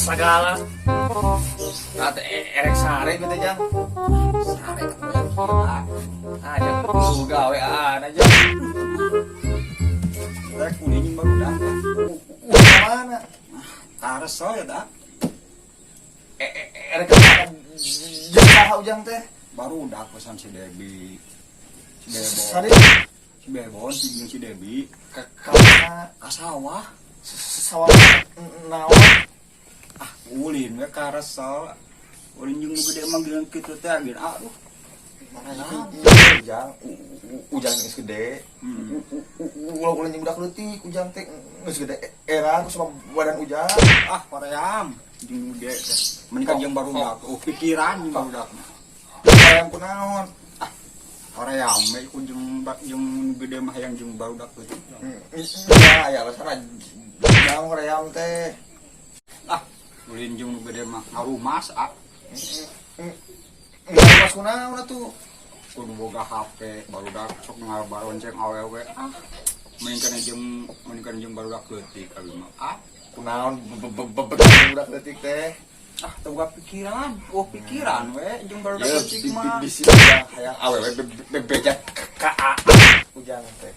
Segala. Nah, teh erek sare gitu jang. Sare teh moyan kieu ah. Ah, jang kudu gawe aan aja. Rek ulin jeung barudak. Mana? Karesel ya dah. Erek ka jeung saha ujang teh? Barudak pesan si Debi. Si Bebon. Sare Si Bebon si jeung si Debi ka ka mana? ka sawah. Sawah naon? Ah, ulin we karesel. Ulin jeung nu gede mah geus kitu teh geus aduh. Ujang, ujang geus gede. Ulah ulin jeung budak leutik, ujang teh geus gede era sama badan ujang. Ah, paream jeung nu gede teh. Mending jeung barudak. Oh, pikiran jeung barudak mah. Hayang kunaon? Ah, paream we ku jeung jeung nu gede mah hayang jeung barudak leutik. Ya, aya alasan jang hoream teh. Ah, ulin jeung nu gede mah ngarumas ah. Ngarumas kunaon atuh? Kudu boga HP, barudak sok ngabaronceng awewe. Ah, mending jeung barudak leutik abi mah. Ah, Kunaon budak leutik teh? ah teu boga pikiran. Oh, pikiran we jeung barudak Ya, leutik mah. bisi ujang hayang awewe bebeja ka a ujang teh.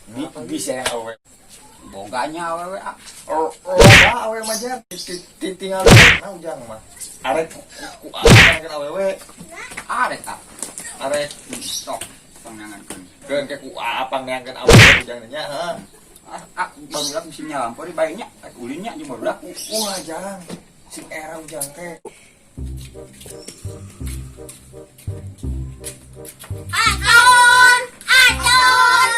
Bisa hayang awewe. Boganya awewe ah. Loba awewe mah jang tinggal na ujang mah. Arek ku hayang awewe. Arek ah. Arek Sok pangangankeun. keun ke ku pangneangkeun awewe ujang nya heeh. Ah, ah barudak bisi nyalampor bae nya, rek ulin nya jeung barudak. Ulah jang sing era ujang teh. Acon, acon.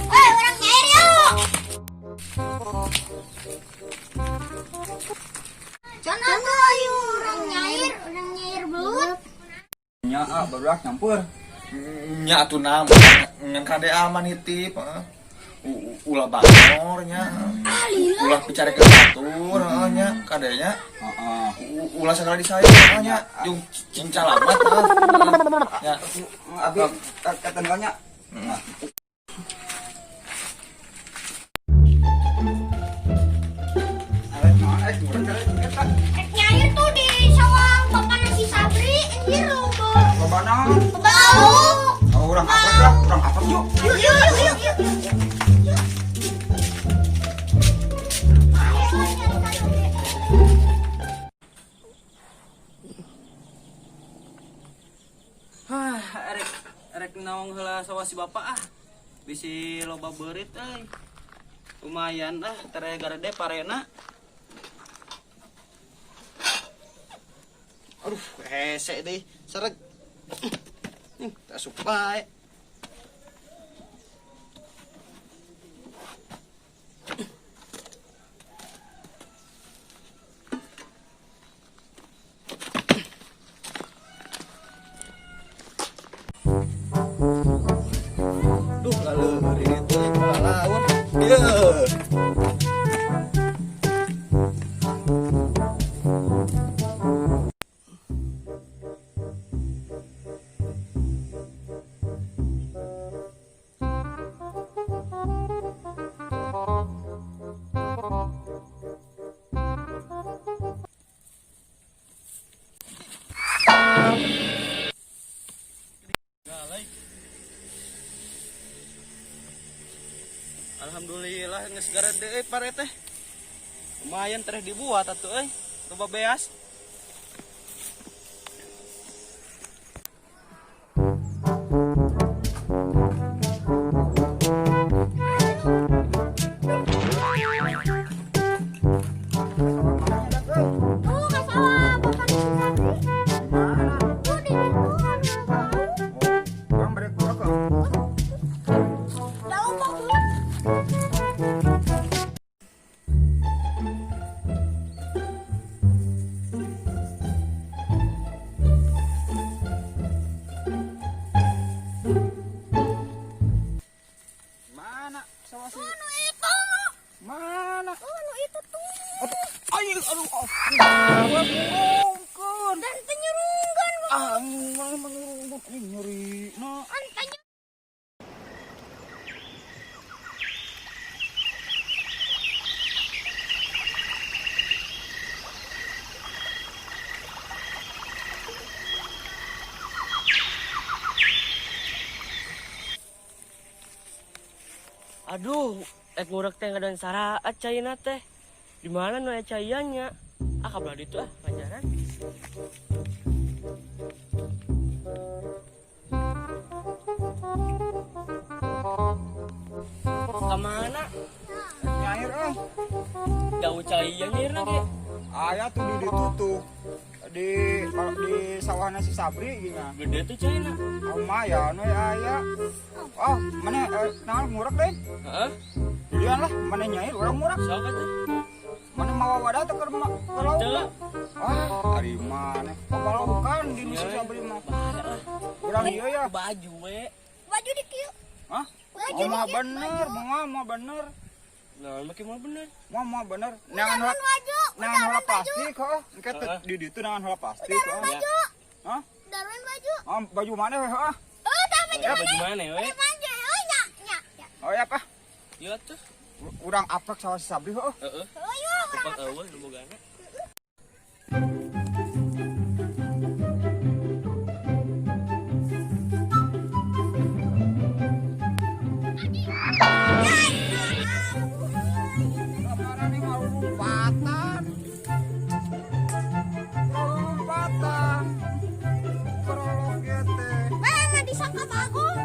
Woi, orang nyair yuk. Can atuh ayo orang nyair belut. Nya ah barudak nyampur. Nya atuh na ngan kade aman hitip heeh. Ulah bangor nya. Ulah picarekeun batur heeh nya kadenya. Heeh. Ulah sagala disayang heeh nya jeung cincalamat heeh. Nya Abi kata nya. Arek naon arek murah arek eta. Rek nyair tuh di sawah bapak nasi Sabri, anjir loba. Loba naon? Bau. Oh, urang apet lah, urang apet yuk. Yuk, yuk, yuk, yuk, yuk. Hah, erek erek naong heula sawah si bapak ah. Bisi loba beurit euy. Lumayan ah tere garede parena. Aduh, hese deui, sereg. Asup bae. Duh, laleur ini teh lawan. Ieu. Alhamdulillah geus garede euy pare teh. Lumayan tereh dibuat atuh euy. Loba beas. Tuh, ka sawah bapak nasi Sabri. Tuh di situ kan bau. Urang bade keluar ke. Bau bau. Mana sawah si? Nu itu. Mana? Oh, nu itu tuh. Ayo, aduh, oh. Ngurungkeun. Dan teu nyurungkeun. Ah, mana mangurungkeun ini nyeri. Na. Antanya. Aduh, ek ngurek teh ngadan saraat caina teh. Di mana nu aya caiannya? Ah, kabelah ditu ah ngajaran. Ka mana? Nyair euy. Jauh caian nyairna ge. Aya tuh di ditu tuh. Di sawahna si Sabri gini. Gede tuh caina. Lumayan we aya. Oh, mana naon ngurek deh? Heeh. Dilian lah, mana nyair urang ngurek. Sok atuh. Mana mawa wadah teh keur lauk. Ah, ari mana? Pabalaukan di nu si Sabri mah. Urang ieu ya. Baju we. Baju di kieu. Hah? Oh, mah bener, mah bener. Nah, make mah bener. Mah bener. Neangan heula baju. Neangan heula plastik heuh. Engke di ditu neangan heula plastik. Baju. Hah? Daruan baju. Oh, baju mana we heuh? Oh, tah baju mana? Baju mana we? Baju nya, nya. Oh ya apa? Ieu tuh. Urang apek sawah si Sabri heuh. Heeh. Oh, iya urang. Apek eueuh nu bogana. Lompatan. Kerolok teh. Mana disangka bagong?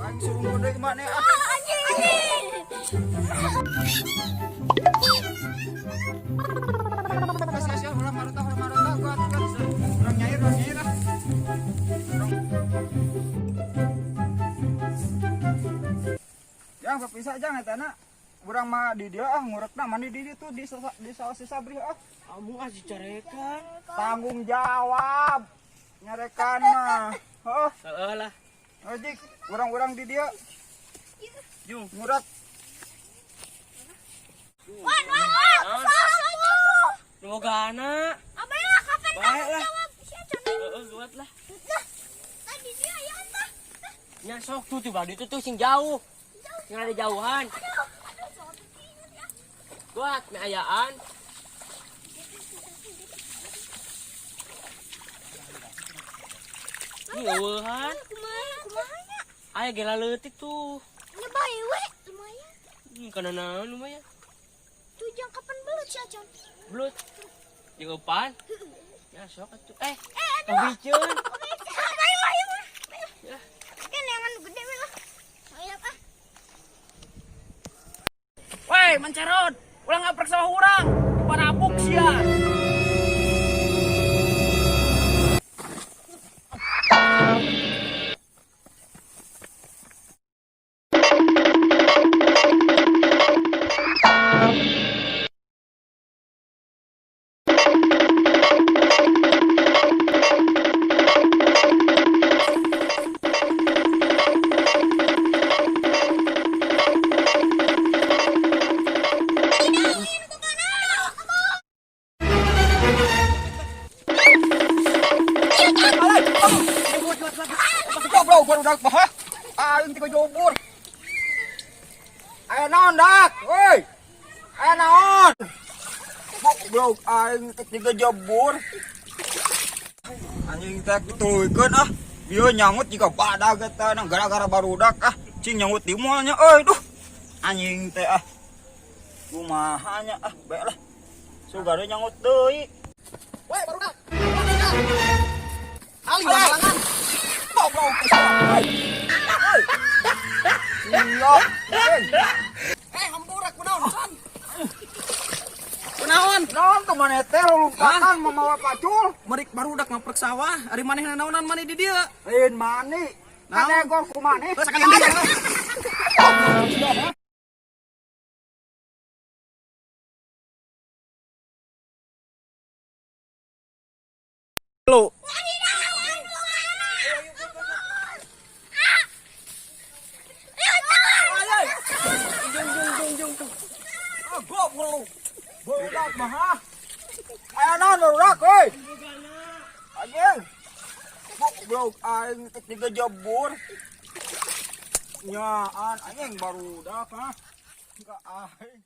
Aing suruh gede mana ah? Anjing. Kasih ulah marutah gua urang nyair ah. Jang papisah jang eta na. Urang mah di dia ah ngurekna mandi di ditu di sawah si Sabri ah. Kamu ah dicarekan. Tanggung jawab nyarekan mah. Heuh. Heeh lah. Ojik, urang-urang di dia. Jung. Ngurek. Wan wan wan. Nu bogana. Abah lah kapan tanggung jawab? Sia cenah. Heeh, buat lah. Nah, tadi dia aya tah. Nya sok tuh tiba ditu tuh sing jauh. Sing ada jauhan. Aduh, aduh sok inget ya. Buat mie ayaan. Ini eueuhan. Kumaha kumaha nya? Aya gela leutik tuh. Nya bae we, lumayan. Kana naon lumayan. Tuh jang kapan belut si Acon? Belut. Jeung eupan. Ya sok atuh. Aduh. Kabiceun. Bae bae mah. Kan yang gede we lah. Ayo ah. Woi, mancarot. Ulah ngaprek sawah urang. Parabuk sia. Goblok barudak mah. Aing teh jobur. Aya naon dak? Woi. Aya naon? Goblok aing teh jebur. Anjing teh tuluykeun ah. Bieu nyangut jiga badag eta nang gara-gara barudak ah. Cing nyangut di moal nya euy duh. Anjing teh ah. Kumaha nya ah bae lah. Sugare nyangut deui. Woi barudak. Ali balangan. Goblok. Iya. Hampura kunaon san? Kunaon? Naon tuh maneh teh lulumpatan mamawa pacul? Merik barudak ngaprek sawah, ari manehna naonan maneh di dieu? Lain mani. Kanegor ku maneh. Geus sakali. Lu. Ah, goblok. Barudak mah ah. Aya naon barudak euy? Anjing. Goblok aing teh jebur. Nyaan anjing barudak ah. Ka aing.